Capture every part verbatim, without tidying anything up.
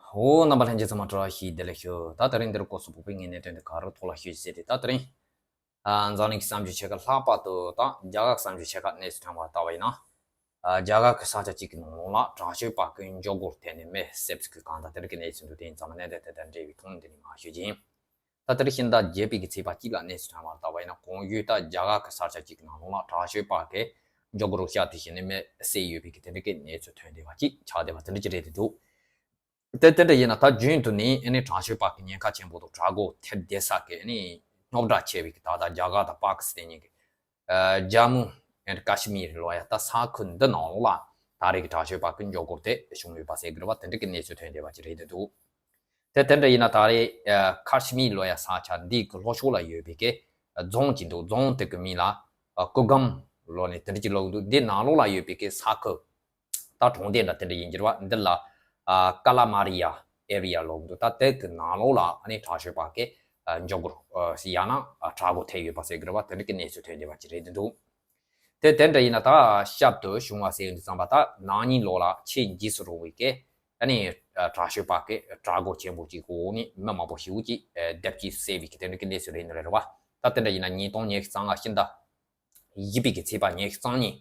ཧོ། རྣམ་པ་ལྷན་རྒྱས་ཚང་མ་བཀྲ་ཤིས་བདེ་ལེགས་ཞུ། ད་དེ་རིང་འདིར་སྐོར་སུ་ཕོག་པའི་ངའི་གནད་དོན་དེ་ག་རུ་ཐོག་ལ་ཞུ་ཞེས་ཟེར་ཏེ། ད་དེ་རིང་ཨ་འཛམ་གླིང་གི་བསམ་བྱུང་ཆེ་ཁག་ལྷག་པར་དུ་ད་རྒྱ་གར་གྱི་བསམ་བྱུང་ཆེ་ཁག་གནས་ཚུལ་ཐོན་པར་ལྟ་བ་ཡིན་ན། ཨ་རྒྱ་གར་གྱི་ས་ཆ་གཅིག་གི་ནང་ལོགས་ལ་དྲག་སྤྱོད་པ་གི་མགྱོགས་སྒོར་ཐེབས་ནས་མི་བསད་ཚུལ་གྱི་གང་དང་དེ་རིགས་ཀྱི་གནས་ཚུལ་འདུག་དེ་ཡིན་ཙང་གནད་དོན་དེ་དང་འབྲེལ་བའི་ཐོག་ནས་འདི་ནས་མར་ཞུ་རྒྱུ་ཡིན། ད་དེ་རིང་ཕྱི་ཟླ་བརྒྱད་པའི་གི་ཚེས་པ་གཅིག་ལ་གནས་ཚུལ་ཐོན་པར་ལྟ་བ་ཡིན་ན། གོང་ཞུས་ལྟར་རྒྱ་གར་གྱི་ས་ཆ་གཅིག་གི་ནང་ལོགས་ལ་དྲག་སྤྱོད་པ་གི་མགྱོགས་སྒོར་ཤ་དེ་བྱས་ནས་མི་བསད་ཡོད་པའི་གི་དེ་འདྲ་གི་གནས་ཚུལ་ཐོན་བསྡད་པ་གཅིག་ཆགས་བསྡད་པ་དེ་འདྲ་ཅིག་རེད་འདུག་དེ་དེ་འདྲ་ཡིན་ན། ད་རྒྱུན་དུ་ནས་ཨ་ནི་དྲག་སྤྱོད་པ་གི་ཉེན་ཁ་ཆེན་པོ་དང་དྲག་སྒོ་ཐེབས་བསྡད་ས་གི་ཨ་ནི་རྙོག་དྲ་ཆེ་བའི་གི་ད་ལྟ་རྒྱ་གར་དང་པ་ཀི་སི་ཐན་གཉིས་ཀྱི་ཨ་ཇམ་མུ་ཨེན་ཀ་ཤི་མིར་ལོ་ཡ་ད་ས་ཁུལ་འདི་ནང་ལོགས་ལ་ད་རེས་ཀྱི་དྲག་སྤྱོད་པ་གི་མགྱོགས་སྒོར་དེ་བྱུང་ཡོད་པ་ཟེར་གི་རེད་བ། དེ་འདྲ་གི་གནས་ཚུལ་ཐོན་བསྡད་པ་ཅིག་རེད་འདུག་དེ་དེ་འདྲ་ཡིན་ན། ད་རེས་ཨ་ཀ་ཤི་མིར་ལོ་ཡ་ས་ཆ་འདི་གི་ལྷོ་ཕྱོགས་ལ་ཡོད་པའི་གི་རྫོང་ཅིག་འདུག་རྫོང་དེ་གི་མིང་ལ་ཨ་ཀུལ་གམ་ལོ་ནས་དེ་འདྲ་ཅིག་ལབ་འདུག་འདི་ནང་ལོགས་ལ་ཡོད་པའི་གི་ས་ཁུལ། ད་གྲོང་སྡེ་འདྲ་དེ་འདྲ་ཡིན་གྱི་རེད་བ། འདི་ལ་ཨ་ཀ་ལ་མ་རི་ཡ་ཨེ་རི་ཡ་ལབ་འདུག་ད་དེ་གི་ནང་ལོགས་ལ་ཨ་ནི་དྲག་སྤྱོད་པ་གི་ཨ་མགྱོགས་སྒོར་ཨ་ཡང་ན་ཨ་དྲག་སྒོ་ཐེབས་ཡོད་པ་ཟེར་གི་རེད་བ། དེ་འདྲ་གི་གནས་ཚུལ་ཐོན་བསྡད་པ་ཅིག་རེད་འདུག་དེ་དེ་འདྲ་ཡིན་ན། ད་ཞབས་ཏོག་བྱུང་བ་ཟེར་འདི་ཙམ་པ། ད་ན་ནིང་ལོ་ལ་ཆེས་འཇིགས་སུ་རུང་བའི་གི་ཨ་ནི་ཨ་དྲག་སྤྱོད་པ་གི་དྲག་སྒོ་ཆེན་པོ་ཅིག་འོག་ནས་མི་མང་པོ་ཞེ་པོ་ཅིག་ཨ་སྡེབ་ཀྱིས་བསད་པའི་གི་དེ་འདྲ་གི་གནས་ཚུལ་རེད་ནི་རེད་བ། ད་དེ་འདྲ་ཡིན་ན་ཉིས་སྟོང་ཉི་ཤུ་རྩ་ལྔ་ཕྱི་ཟླ་བཞི་པའི་གི་ཚེས་པ་ཉི་ཤུ་རྩ་གཉིས་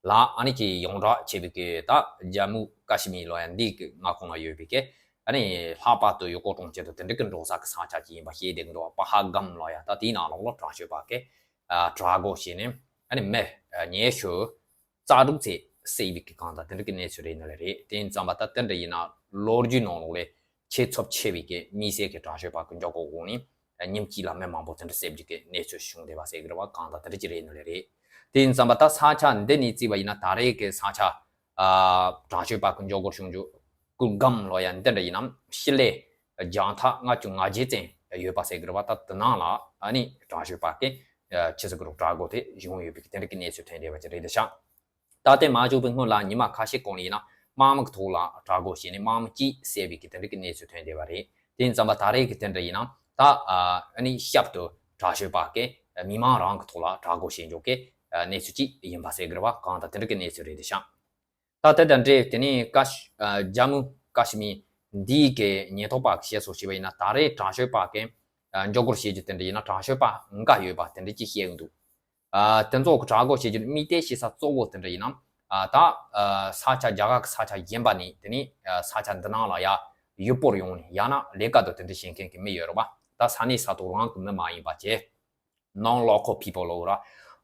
ལ་ཨ་ནི་ཅིག་ཡོངས་གྲགས་ཆེ་བའི་གི་ད་ཇམ་མུ་ཀ་ཤི་མིར་ལོ་ཡ་འདི་གི་མངའ་ཁོངས་ལ་ཡོད་པའི་གི་ཨ་ནི་ལྷག་པར་དུ་ཡུལ་སྐོར་གཏོང་ཆེད་དུ་དེ་འདྲ་གི་འགྲོ་ས་གི་ས་ཆ་ཅིག་ཡིན་པ་ཤེས་བསྡད་ཀྱི་འདུག་པ་ཧ་གམ་ལོ་ཡ་ད་དེའི་ནང་ལོགས་ལ་དྲག་སྤྱོད་པ་གི་ཨ་དྲག་སྒོ་བྱས་ནས་ཨ་ནི་མི་ཉི་ཤུ་རྩ་དྲུག་ཙམ་བསད་པའི་གི་གང་དང་དེ་འདྲ་གི་གནས་ཚུལ་རེད་ནི་རེད། དེ་ཡིན་ཙམ་པ་ད་དེ་འདྲ་ཡིན་ན་ལོ་རྒྱུས་ནང་ལོགས་ལས་ཆེས་ཚབས་ཆེ་བའི་གི་དམིགས་བསལ་གི་དྲག་སྤྱོད་པ་གི་མགྱོགས་སྒོ་འོག་ནས་ཉིན་གཅིག་ལ་མི་མང་པོ་དེ་འདྲ་བསད་པའི་གི་གནས་ཚུལ་བྱུང་བསྡད་པ་ཟེར་གི་རེད་བ། གང་དང་དེ་འདྲ་ཅིག་རེད་ནི་རེད། དེ་ཡིན་ཙམ་པ་ད་ས་ཆ་འདི་ནས་བརྩིས་པ་ཡིན་ན། ད་རེས་གི་ས་ཆ་ཨ་དྲག་སྤྱོད་པ་གི་མགྱོགས་སྒོར་བྱུང་རྒྱུ་ཀུལ་གམ་ལོ་ཡ་འདི་འདྲ་ཡིན་ན་ཕྱི་ལས་རྒྱང་ཐག་ལྔ་བཅུ་ང་བརྒྱད་ཙམ་ཡོད་པ་ཟེར་གི་རེད་བ། ད་དེ་ནང་ལ་ཨ་ནི་དྲག་སྤྱོད་པ་གི་ཨ་ཆི་ཟེར་གི་རེད། དྲག་སྒོ་དེ་བྱུང་ཡོད་པའི་གི་དེ་འདྲ་གི་གནས་ཚུལ་ཐོན་བསྡད་པ་ཅིག་རེད་ཤག་ད་ལྟའི་མ་འཇོག་པའི་སྔོན་ལ་ཉི་མ་ཁ་ཤས་གོང་ལ་ཡིན་ན་དམག་མི་གི་ཐོག་ལ་དྲག་སྒོ་བྱས་ནས་དམག་མི་གཅིག་བསད་པའི་གི་དེ་འདྲ་གི་གནས་ཚུལ་ཐོན་བསྡད་པ་རེད། དེ་ཡིན་ཙམ་པ་ད་རེས་གི་དེ་འདྲ་ཡིན་ན་ད་ཨ་ནི་ཞབས་ཏོག་དྲག་སྤྱོད་པ་གི་མི་མང་རང་གི་ཐོག་ལ་དྲག་སྒོ་བྱེད་འཇོག་གི་གནས་ཚུལ་གཅིག་ཡིན་པ་ཟེར་གི་རེད་བ། གང་དང་དེ་འདྲ་གི་གནས་ཚུལ་རེད་ཤག་ད་དེ་དང་འབྲེལ་དེ་ནས་ཀ་ཤ་ཨ་ཇམ་མུ་ཀ་ཤི་མིར་འདིའི་གི་ཉེན་རྟོག་པ་གི་བཤད་སྲོལ་བྱས་པ་ཡིན་ན། ད་རེས་དྲག་སྤྱོད་པ་གི་ཨ་མགྱོགས་སྒོར་བྱེད་རྒྱུ་དེ་འདྲ་ཡིན་ན་དྲག་སྤྱོད་པ་འགའ་ཡོད་པ་དེ་འདྲ་ཅིག་བཤད་ཀྱི་འདུག་ཨ་དེ་ཚོ་གི་དྲག་སྒོ་བྱེད་རྒྱུ་དམིགས་གཏད་བྱེད་ས་གཙོ་བོ་དེ་འདྲ་ཡིན་ན། ཨ་ད་ཨ་ས་ཆ་རྒྱ་གར་གི་ས་ཆ་གཞན་པ་ནས་དེ་ནས་ཨ་ས་ཆ་འདི་ནང་ལ་ཡ་ཡུལ་སྤོར་ཡོང་ནས་ཡང་ན་ལས་ཀ་དང་དེ་འདྲ་བྱེད་མཁན་གི་མི་ཡོད་རེད་བ། ད་ས་གནས་ས་ཐོག་རང་གི་མི་མ་ཡིན་པ་བྱས། Non-local people ལབ་ར།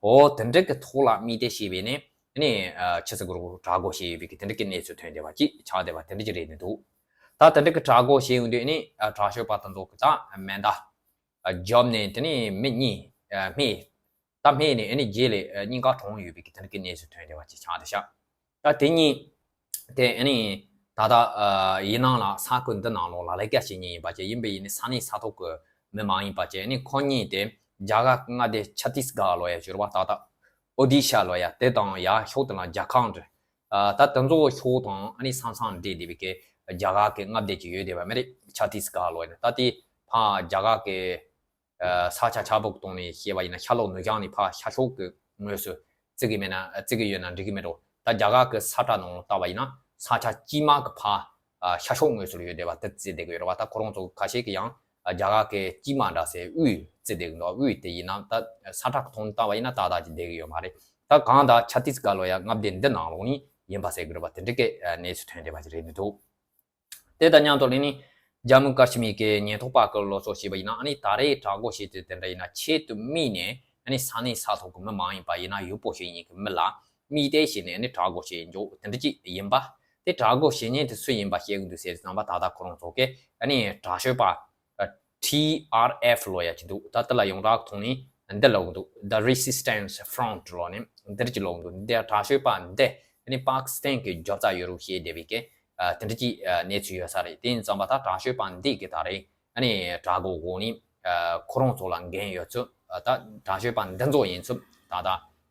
འོ་དེ་འདྲ་གི་ཐོག་ལ་དམིགས་གཏད་བྱས་པས་ནས་ནི་ཨ་ཆི་ཟེར་གི་རེད། དྲག་སྒོ་བྱས་ཡོད་པའི་གི་དེ་འདྲ་གི་གནས་ཚུལ་ཐོན་བསྡད་པ་ཅིག་ཆགས་བསྡད་པ་དེ་འདྲ་ཅིག་རེད་ནི་འདུག་ད་དེ་འདྲ་གི་དྲག་སྒོ་བྱས་ཡོང་དུས་ནི་ཨ་དྲག་སྤྱོད་པ་དེ་ཚོ་གི་ད་མེ་མདའ་ཨ་རྒྱབ་ནས་དེ་ནས་མི་གཉིས་ཨ་རྨས། ད་རྨས་ནས་ཨ་ནི་རྗེས་ལ་ཨ་སྙིང་ག་གྲོངས་ཡོད་པའི་གི་དེ་འདྲ་གི་གནས་ཚུལ་ཐོན་བསྡད་པ་ཅིག་ཆགས་བསྡད་ཤག་ད་དེ་གཉིས་དེ་ཨ་ནི་ད་ལྟ་ཨ་ཡིན་ནའང་ལ་ས་ཁུལ་འདི་ནང་ལོགས་ལ་ལས་ཀ་བྱེད་མཁན་ཡིན་པ་བྱས། ཡིན་པ་ཡིན་ནི་ས་གནས་ས་ཐོག་གི་མི་མ་ཡིན་པ་བྱས། ཨ་ནི་ཁོ་གཉིས་དེ་རྒྱ་གར་གི་མངའ་སྡེ་ཆ་ཏིས་གྷར་ལབ་ཡ་ཅིག་ཡོད་རེད་བ། ད་ལྟ་ཨོ་དི་ཤ་ལབ་ཡ་དེ་དང་ཡ་ཕྱོགས་དེ་ལ་ཇར་ཁན་ཌི། ཨ་ད་དེ་ཚོ་ཕྱོགས་དང་ཨ་ནི་ས་མཚམས་འབྲེལ་བསྡད་པའི་གི་རྒྱ་གར་གི་མངའ་སྡེ་ཅིག་ཡོད་བསྡད་པ་མ་རེད། ཆ་ཏིས་གྷར་ལབ་ཡ་ནི། ད་དེ་ཕར་རྒྱ་གར་གི་ཨ་ས་ཆ་ཆ་བོ་གི་སྟེང་ནས་བཤད་པ་ཡིན་ན་ཤར་ལྷོ་ནུབ་བྱང་ནས་ཕར་ཤར་ཕྱོགས་ཀྱི་ངོས་སུ་བརྩི་གི་མེད་ན་ཨ་བརྩི་གི་ཡོད་ན་འགྲིག་གི་མེད་འགྲོ། ད་རྒྱ་གར་གྱི་ས་ཁྲ་ནང་ལ་བལྟས་པ་ཡིན་ན་ས་ཆ་དཀྱིལ་མ་གི་ཕར་ཨ་ཤར་ཕྱོགས་ངོས་སུ་ཡོད་བསྡད་པ་དེ་བརྩི་བསྡད་ཀྱི་ཡོད་རེད་བ། ད་ཁོ་རང་ཚོ་ཁ་ཤས་ཀྱིས་ཡང་ཨ་རྒྱ་གར་གྱི་དཀྱིལ་མ་འདྲ་ཟེར་དབུས་བརྩི་བསྡད་ཀྱི་འདུག་དབུས་དེ་ཡིན་ན་ད་ས་ཁྲ་གི་ཐོག་ནས་བལྟས་པ་ཡིན་ན་ཏག་ཏག་ཅིག་བསྡད་ཀྱི་ཡོད་མ་རེད། ད་གང་ལྟར་ཆ་ཏིས་གྷར་ལབ་ཡ་མངའ་སྡེ་འདི་ནང་ལོགས་ནས་ཡིན་པ་ཟེར་གྱི་རེད་བ། དེ་འདྲ་གི་ཨ་གནས་ཚུལ་ཐོན་བསྡད་པ་ཅིག་རེད་ནི་འདུག་དེ་དང་མཉམ་དུ་ལས་ནི་ཇམ་མུ་ཀ་ཤི་མིར་གྱི་ཉེན་རྟོག་པ་གི་སློབ་གསོ་བྱས་པ་ཡིན་ན། ཨ་ནི་ད་རེས་དྲག་སྒོ་བྱེད་དུས་དེ་འདྲ་ཡིན་ན་ཆེད་དུ་དམིགས་ནས་ཨ་ནི་ས་གནས་ས་ཐོག་གི་མི་མ་ཡིན་པ་ཡིན་ན་ཡུལ་སྤོ་བྱེད་མཁན་གྱི་མི་ལ་དམིགས་གཏད་བྱས་ནས་ཨ་ནི་དྲག་སྒོ་བྱེད་འཇོག་དེ་འདྲ་ཅིག་ཡིན་པ། དེ་དྲག་སྒོ་བྱེད་མཁན་དེ་སུ་ཡིན་པ་བཤད་གི་འདུག་ཟེར་ཙམ་པ་ད་ལྟ་ཁོ་རང་ཚོ་གི་ཨ་ནི་དྲག་སྤྱོད་པ་ཨ་ཊི་ཨར་ཨེཕ་ལབ་ཡ་ཅིག་འདུག་ད་དེ་ལ་ཡོངས་གྲགས་ཐོག་ནས་འདི་ལབ་གི་འདུག The Resistance Front ལབ་ནས་འདིར་ཅིག་ལབ་གི་འདུག་འདི་དྲག་སྤྱོད་པ་འདི་ཨ་ནི་པ་ཀི་སི་ཐན་གྱི་རྒྱབ་རྩ་ཡོད་རུ་བཤད་བསྡད་པའི་གི་ཨ་དེ་འདྲ་ཅིག་ཨ་གནས་ཚུལ་ཡོད་ས་རེད། དེ་ཡིན་ཙམ་པ་ད་དྲག་སྤྱོད་པ་འདི་གི་ད་རེས་ཨ་ནི་དྲག་སྒོ་འོག་ནས་ཨ་ཁོ་རང་ཚོ་ལ་འགན་ཡོད་ཚུལ། ཨ་ད་དྲག་སྤྱོད་པ་འདི་ཚོ་ཡིན་ཚུལ་ད་ལྟ་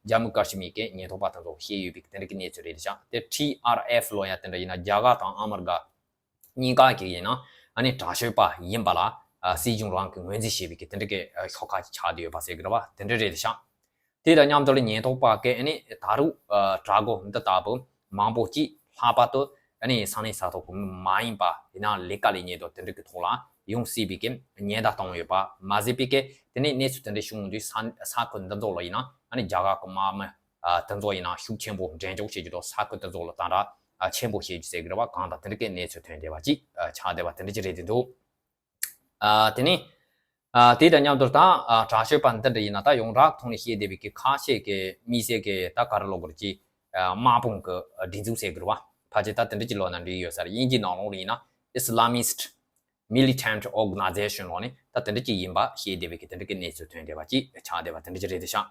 ཇམ་མུ་ཀ་ཤི་མིར་གི་ཉེན་རྟོག་པ་དེ་ཚོ་བཤད་ཡོད་པའི་གི་དེ་འདྲ་གི་གནས་ཚུལ་རེད་ཤག་དེ་ཊི་ཨར་ཨེཕ་ལབ་ཡ་དེ་འདྲ་ཡིན་ན་རྒྱ་གར་དང་ཨ་མི་རི་ཀ་གཉིས་ཀ་གི་ཡིན་ན་ཨ་ནི་དྲག་སྤྱོད་པ་ཡིན་པ་ལ་ཨ་སྲིད་གཞུང་རང་གི་ངོས་འཛིན་བྱེད་པའི་གི་དེ་འདྲ་གི་ཨ་ཤོག་ཁག་ཅིག་ཆགས་བསྡད་ཡོད་པ་ཟེར་གི་རེད་བ། དེ་འདྲ་རེད་ཤག་དེ་དང་མཉམ་དུ་ལ་ཉེན་རྟོག་པ་གིས་ཨ་ནི་ད་རུང་ཨ་དྲག་སྒོ་འདི་ལྟ་བུ་མང་པོ་ཅིག་ལྷག་པར་དུ་ ཨ་ནི་ས་གནས་ས་ཐོག་གི་མི་མ་ཡིན་པ་ཡིན་ན་ལས་ཀ་ལས་ཉེན་དང་དེ་འདྲ་གི་ཐོག་ལ་ཡོང་སྲིད་པའི་གི་ཉེན་བརྡ་བཏང་ཡོད་པ་མ་ཟད་པའི་གི་དེ་ནས་གནས་ཚུལ་དེ་འདྲ་བྱུང་དུས་ས་ས་ཁུལ་འདི་ཚོ་ལ་ཡིན་ན་ཨ་ནི་རྒྱ་གར་གི་དམག་མི་དེ་ཚོ་ཡིན་ན་ཤུགས་ཆེན་པོ་འགྲན་ཞུགས་བྱེད་རྒྱུ་དང་ས་ཁུལ་དེ་ཚོ་ལ་དམ་དྲག་ཆེན་པོ་བྱེད་རྒྱུ་ཟེར་གི་རེད་བ། གང་དང་དེ་འདྲ་གི་གནས་ཚུལ་ཐོན་བསྡད་པ་ཅིག་ཆགས་བསྡད་པ་དེ་འདྲ་ཅིག་རེད་དེ་འདུག་ཨ་དེ་ནས་ཨ་དེ་དང་མཉམ་དུ་ད་ཨ་དྲག་སྤྱོད་པ་འདི་འདྲ་ཡིན་ན་ད་ཡོངས་གྲགས་ཐོག་ནས་བཤད་བསྡད་པའི་གི་ཁ་ཤས་ཀྱི་མི་སེར་གྱི་ད་ག་རེ་ལབ་དགོས་རེད་ཀྱི་ཨ་དམག་དཔུང་གི་སྒྲིག་འཛུགས་ཟེར་དགོས་རེད་བ། ཕལ་ཆེར་ད་དེ་འདྲ་ཅིག་ལབ་ན་འགྲིག་ཡོད་ས་རེད། དབྱིན་ཇིའི་ནང་ལོགས་ལ་ཡིན་ན་Islamist militant organization ལབ་ནས་ད་དེ་འདྲ་ཅིག་ཡིན་པ་བཤད་བསྡད་པའི་གི་དེ་འདྲ་གི་གནས་ཚུལ་ཐོན་བསྡད་པ་ཅིག་ཆགས་བསྡད་པ་དེ་འདྲ་ཅིག་རེད་དེ་ཤག་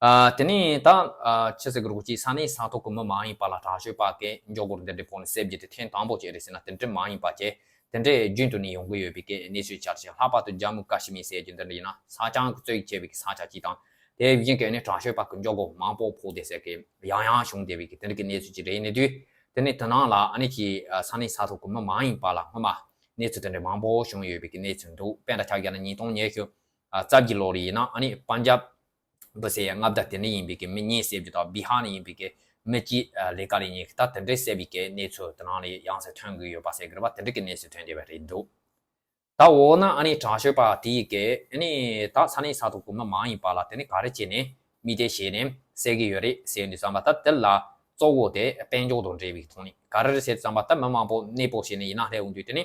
ཨ་དེ་ནས་ད་ཨ་ཆི་ཟེར་དགོས་རེད་ཀྱི་ས་གནས་ས་ཐོག་གི་མི་མ་ཡིན་པ་ལ་དྲག་སྤྱོད་པ་གིས་འཇོག་སྒོར་འདི་འདྲའི་ཕོག་ནས་བསད་རྒྱུ་དེ་ཐེངས་དང་པོ་ཅིག་རེད་ཟེར་ན་དེ་འདྲ་མ་ཡིན་པ་བྱས་དེ་འདྲའི་རྒྱུན་དུ་ནས་ཡོང་གི་ཡོད་པའི་གི་གནས་ཚུལ་ཆགས་ཤིང་། ལྷག་པར་དུ་ཇམ་མུ་ཀ་ཤི་མིར་ཟེར་རྒྱུ་འདི་འདྲ་ཡིན་ན་ས་ཆ་གཙོ་ཆེ་བའི་གི་ས་ཆ་གཅིག་དང་དེ་བཞིན་གི་ནི་དྲག་སྤྱོད་པ་གི་འཇོག་སྒོ་མང་པོ་ཕོག་བསྡད་ཟེར་གི་ཡང་ཡང་བྱུང་བསྡད་པའི་གི་དེ་འདྲ་གི་གནས་ཚུལ་ཅིག་རེད། ཡིན་དུས་དེ་ནས་དེ་ནང་ལ་ཨ་ནི་ཀྱི་ས་གནས་ས་ཐོག་གི་མི་མ་ཡིན་པ་ལ་སྔོན་མ་གནས་ཚུལ་དེ་འདྲ་མང་པོ་བྱུང་ཡོད་པའི་གི་གནས་ཚུལ་འདུག་དཔེར་ན་ཆ་བཞག་ན་ཉིས་སྟོང་ཉི་ཤུ་རྩ་བཞི་ལོ་རེ་ཡིན་ན་ཨ་ནི་པན་ཇབ་བུ་ཟེར་ཡ་མངའ་བདག་དེ་འདྲ་ཡིན་པའི་གི་མི་གཉིས་བསད་རྒྱུ་དང་བི་ཧར་ནས་ཡིན་པའི་གི་མི་གཅིག་ལས་ཀ་ལས་ཉེན་གི་ད་དེ་འདྲའི་བསད་པའི་གི་གནས་ཚུལ་དེ་ནང་ལ་ཡང་སེ་ཐོན་གི་ཡོད་པ་ཟེར་གི་རེད་བ། དེ་འདྲའི་གི་གནས་ཚུལ་ཐོན་བསྡད་པ་རེད་འདུག་ད་འོ་ན་ཨ་ནི་དྲག་སྤྱོད་པ་དེ་ཡི་གི་ཨ་ནི་ད་ས་གནས་ས་ཐོག་གི་མི་མ་ཡིན་པ་ལ་དེ་ནི་ག་རེ་བྱས་ནས་མི་དེ་བྱས་ནས་བསད་གི་ཡོད་རེད་ཟེར་འདུག་བསམ་པ་ད་དེ་ལ་གཙོ་བོ་དེ་དཔལ་འབྱོར་དང་འབྲེལ་བའི་ཐོག་ནས་ག་རེ་རེད་ཟེར་བསམ་པ་ད་མི་མང་པོ་གནས་སྤོ་བྱས་ནས་ཡིན་ན་སླེབས་འོང་དུས་དེ་ནི་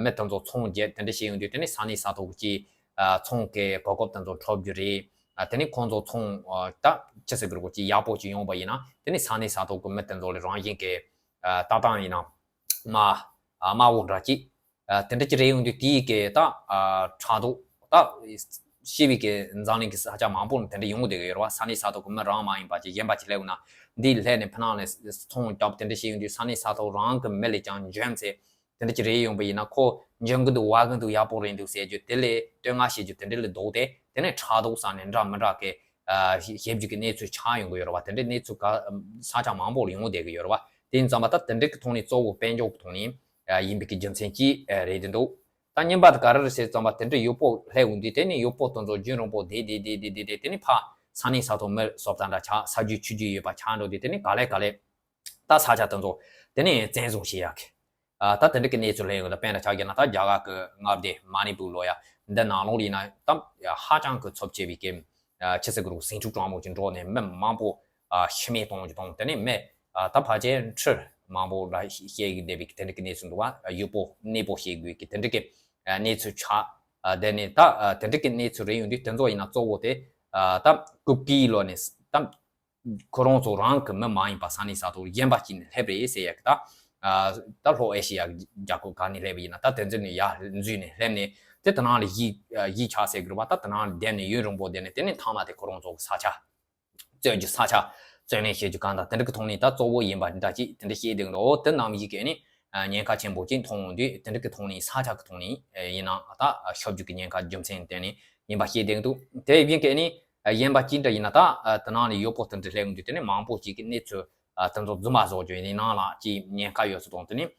མི་དེ་ཚོ་ཚོང་རྒྱག་དེ་འདྲ་བྱས་འོང་དུས་དེ་ནི་ས་གནས་ས་ཐོག་གི་ཚོང་གི་གོ་སྐབས་དེ་ཚོ་འཕྲོག་རྒྱུ་རེད། དེ་ནི་ཁོང་ཚོ་ཚོང་ད་ཅི་ཟེར་དགོས་རེད་གོ་ཅི་ཡག་པོ་ཅིག་ཡོང་བ་ཡིན་ན་དེ་ནི་ས་གནས་ས་ཐོག་གི་མི་དེ་ཚོ་ལ་རང་བཞིན་གི་ལྟ་སྟངས་ཡིན་ན་མ་དམའ་བོ་འདྲ་ཅིག་དེ་འདྲ་ཅིག་རེད་ཡོང་དུས་དེའི་གི་ད་ཕྲག་དོག་ད་ཤི་བའི་གི་འཛམ་གླིང་གི་ས་ཆ་མང་པོ་ནས་དེ་འདྲ་ཡོང་བསྡད་གི་ཡོད་རེད་བ། ས་གནས་ས་ཐོག་གི་མི་རང་མ་ཡིན་པ་ཅིག་གཞན་པ་ཅིག་སླེབས་ན་འདི་སླེབས་ནས་ཕ་ནང་ནས་ཚོང་རྒྱབ་དེ་འདྲ་བྱས་ཡོང་དུས་ས་གནས་ས་ཐོག་རང་གི་མི་ལས་ཀྱང་འཇོན་ཚེ་དེ་འདྲ་ཅིག་རེད་ཡོང་པ་ཡིན་ན་ཁོ་འཇོན་གི་འདུག་བ་གི་འདུག་ཡག་པོ་རེད་འདུག་ཟེར་རྒྱུ་དེ་ལས་བསྟོད་བསྔགས་བྱེད་རྒྱུ་དེ་འདྲ་ལས་ལྡོག་སྟེ་དེ་ནས་ཕྲག་དོག་ཟ་ནས་འདྲ་མི་འདྲ་གི་ཞེ་རྒྱུ་གི་གནས་ཚུལ་ཆགས་ཡོང་གི་ཡོད་རེད་བ། དེ་འདྲའི་གནས་ཚུལ་ག་ས་ཆ་མང་པོ་ལ་ཡོང་བསྡད་གི་ཡོད་རེད་བ། དེ་ཡིན་ཙང་མ་ད་དེ་འདྲའི་གི་ཐོག་ནས་གཙོ་བོ་དཔལ་འབྱོར་གི་ཐོག་ནས་ཡིན་པའི་གི་རྒྱུ་མཚན་གཅིག་རེད་དེ་འདུག་ད་གཉིས་པ་དེ་ག་རེ་རེད་ཟེར་ཙམ་པ་དེ་འདྲའི་གཡོག་པོ་སླེབས་འོང་དུས་དེ་ནས་གཡོག་པོ་དེ་ཚོ་རྒྱུན་རིང་པོ་བསྡད་བསྡད་བསྡད་བསྡད་བསྡད་དེ་ནས་ཕ་ས་གནས་ས་ཐོག་མི་སོབ་ད་འདྲ་ཆགས་ས་རྒྱུས་ཆུ་རྒྱུས་ཡོད་པ་ཆགས་འགྲོ་དུས་དེ་ནས་ག་ལེ་ག་ལེ་ད་ས་ཆ་དེ་ཚོ་དེ་ནས་བཙན་བཟུང་བྱེད་ཡག་གི་ཨ་ད་དེ་འདྲ་གི་གནས་ཚུལ་སླེབས་ཡོང་ད་དཔེར་ན་ཆ་བཞག་ན་ད་རྒྱ་གར་གི་མངའ་སྡེ་མ་ནི་པུར་ལོ་ཡ་འདི་ནང་ལོགས་ཡིན་ན་ད་ཧ་ཅང་གི་ཚབས་ཆེ་བའི་གི་ཨ་ཆི་ཟེར་དགོས་རེད་ཟིང་འཁྲུག་གྲང་མོ་ཅིག་འགྲོ་ནས་མི་མང་པོ་ཨ་ཤི་རྨས་གཏོང་རྒྱུ་དང་དེ་ནས་མི་ཨ་ད་ཕལ་ཆེར་ཁྲི་མང་པོ་ལ་ཤི་ཤི་གི་བསྡད་པའི་གི་དེ་འདྲ་གི་གནས་ཚུལ་འདུག་བ། གཡོག་པོ་གནས་སྤོ་བྱེད་དགོས་གི་དེ་འདྲ་གི་ཨ་གནས་ཚུལ་ཆགས། ཨ་དེ་ནས་ད་ཨ་དེ་འདྲ་གི་གནས་ཚུལ་རེད་ཡོང་དུས་དེ་ཚོ་ཡིན་ན་གཙོ་བོ་དེ་ཨ་ད་ཀུ་ཀི་ལོ་ནས་ད། ཁོ་རང་ཚོ་རང་གི་མི་མ་ཡིན་པ་ས་གནས་ས་ཐོག་གཞན་པ་ཅིག་ནས་སླེབས་རེད་ཟེར་ཡག་གི་ད། ཨ་ད་ལྷོ་ཨེ་ཤི་ཡ་རྒྱལ་ཁབ་ག་ནས་སླེབས་པ་ཡིན་ན་ད་དེ་ཚོ་ནས་ཡར་འཛུལ་ནས་སླེབས་ནས་དེ་དེ་ནང་ལ་གཞིས་གཞིས་ཆགས་ཟེར་གི་རེད་བ། ད་དེ་ནང་ལ་བསྡད་ནས་ཡུན་རིང་པོ་བསྡད་ནས་དེ་ནས་མཐའ་མ་དེ་ཁོ་རང་ཚོ་གི་ས་ཆ་རྩོད་རྒྱུ་ས་ཆ་རྩོད་ལེན་བྱེད་རྒྱུ་གང་དང་དེ་འདྲ་གི་ཐོག་ནས་ད་གཙོ་བོ་ཡིན་པ་འདྲ་ཅིག་དེ་འདྲ་བཤད་བསྡད་འདུག་འོ་དེ་ནང་བཞིན་གི་ནི་ཉེན་ཁ་ཆེན་པོ་ཅིག་མཐོང་འོང་དུས་དེ་འདྲ་གི་ཐོག་ནས་ས་ཆ་གི་ཐོག་ནས་ཡིན་ན་ད་ཤོར་རྒྱུ་གི་ཉེན་ཁ་རྒྱུ་མཚན་བསྟན་ནས་ཡིན་པ་བཤད་བསྡད་འདུག་དེ་བཞིན་གི་ནི། གཞན་པ་ཅི་འདྲ་ཡིན་ན་ད་དེ་ནང་ནས་གཡོག་པོ་དེ་འདྲ་སླེབས་འདུག་དེ་ནས་མང་པོ་ཅིག་གི་གནས་ཚུལ་དེ་ཚོ་རྫུན་མ་བཟོ་རྒྱུ་ཡིན་ནང་ལ་ཅིག་ཉེན་ཁ་ཡོད་ཚུལ་དང་དེ་ནས་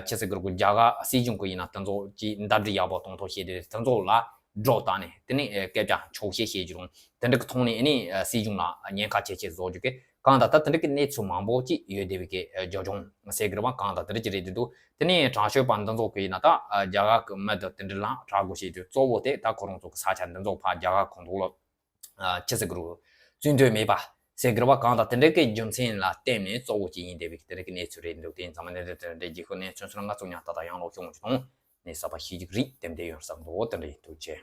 ཆི་ཟེར་གི་རེད་གོ་རྒྱ་གར་སྲིད་གཞུང་གི་ཡིན་ན་དེ་ཚོ་ཅིག་འདབས་འདྲི་ཡག་པོ་གཏོང་ཐུབ་བྱས་ཏེ་དེ་ཚོ་ལ་སྒྲོ་བཏགས་ནས་དེ་ནས་སྐད་ཆ་འཁྱོག་བཤད་བྱེད་རྒྱུ་རུང་དེ་འདྲ་གི་ཐོག་ནས་ཨ་ནི་སྲིད་གཞུང་ལ་ཉེན་ཁ་ཆེ་ཆེ་བཟོ་རྒྱུ་གི་གང་ལྟར་ད་དེ་འདྲ་གི་གནས་ཚུལ་མང་པོ་ཅིག་ཡོད་བསྡད་པའི་གི་ཨ་ཇོ་ཇོང་ཟེར་གི་རེད་བ། གང་ལྟར་དེ་འདྲ་ཅིག་རེད་བསྡད་འདུག་དེ་ནས་དྲག་སྤྱོད་པ་འདི་ཚོ་གི་ཡིན་ན་ད་ཨ་རྒྱ་གར་གི་མི་འདི་དེ་འདྲ་ལ་དྲག་དགོས་བྱེད་རྒྱུ་གཙོ་བོ་དེ་ད་ཁོ་རང་ཚོ་གི་ས་ཆ་འདི་ཚོ་ཕར་རྒྱ་གར་གོང་ཐོག་ལ་ཨ་ཆི་ཟེར་གི་རེད། བཙུན་དོན་མེད་པ་ཟེར་གི་རེད་བ། གང་ལྟར་དེ་འདྲ་གི་རྒྱུ་མཚན་ལ་བརྟེན་ནས་གཙོ་བོ་ཅིག་ཡིན་བསྡད་པའི་གི་དེ་འདྲ་གི་གནས་ཚུལ་རེད་འདུག་དེ་ཡིན་ཙང་མ་གནས་དེ་དེ་འདྲ་རྒྱལ་ཁབ་གནས་ཚུལ་ཚུར་ང་ཚོ་ཉག་ཏག་ཏག་ཡང་ལོག་ཤོང་རྒྱུ་དང་གནས་གསར་པ་ཤེས་རྒྱུ་རིགས་དེ་འདྲ་ཡོད་བསམ་འདུག་དེ་འདྲ་ཡིན་འདུག་ཅེས།